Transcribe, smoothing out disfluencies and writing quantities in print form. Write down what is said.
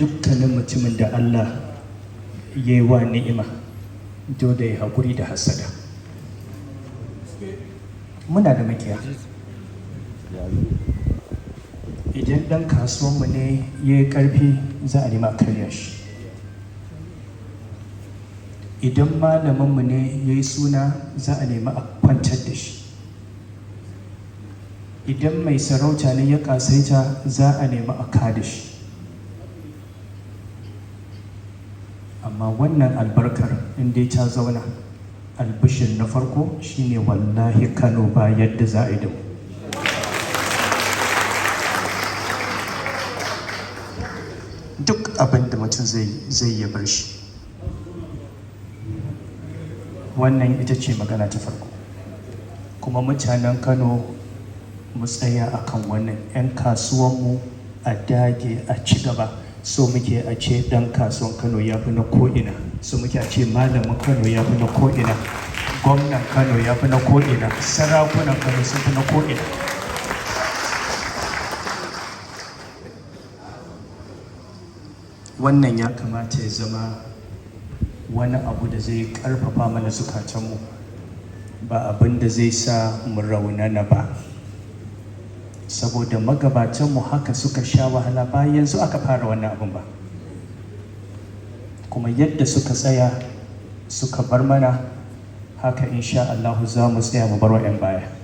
Dukkanin mutumin da Allah ya yi wa ni'ima, dole ya haƙuri da hasada. Muna da makiya. Idan ɗan kasuwanmu ne ya yi ƙarfi, za a nema a karya shi. Idan malaminmu ne ya yi suna, za a nemi a kwantar da shi. Idan mai sarauta ne ya ƙasaita, za a nemi a kada shi. Amma wannan albarkar in dai ta zauna, albishir na farko shine wallahi Kano ba yadda za a yi da mu. Duk abin da mutum zai ya bar shi. Wannan ita ce magana ta farko. Kuma mutanen Kano mu tsaya a kan wannan. 'Yan kasuwanmu a dage a ci gaba. So muke a ce ɗan kasuwan Kano ya fi na ko'ina. So muke a ce malamin Kano ya fi na ko'ina. Gwamnan Kano ya fi na ko'ina. Sarakunan Kano sun fi na ko'ina. Wannan ya kamata ya zama wani abu da zai ƙarfafa mana zukatanmu, ba abin da zai sa mu raunana ba. Saboda magabatanmu haka suka sha wahala, ba yanzu aka fara wannan abin ba. Kuma yadda suka tsaya suka bar mana, haka insha Allahu za mu tsaya mu bar wa 'yan baya.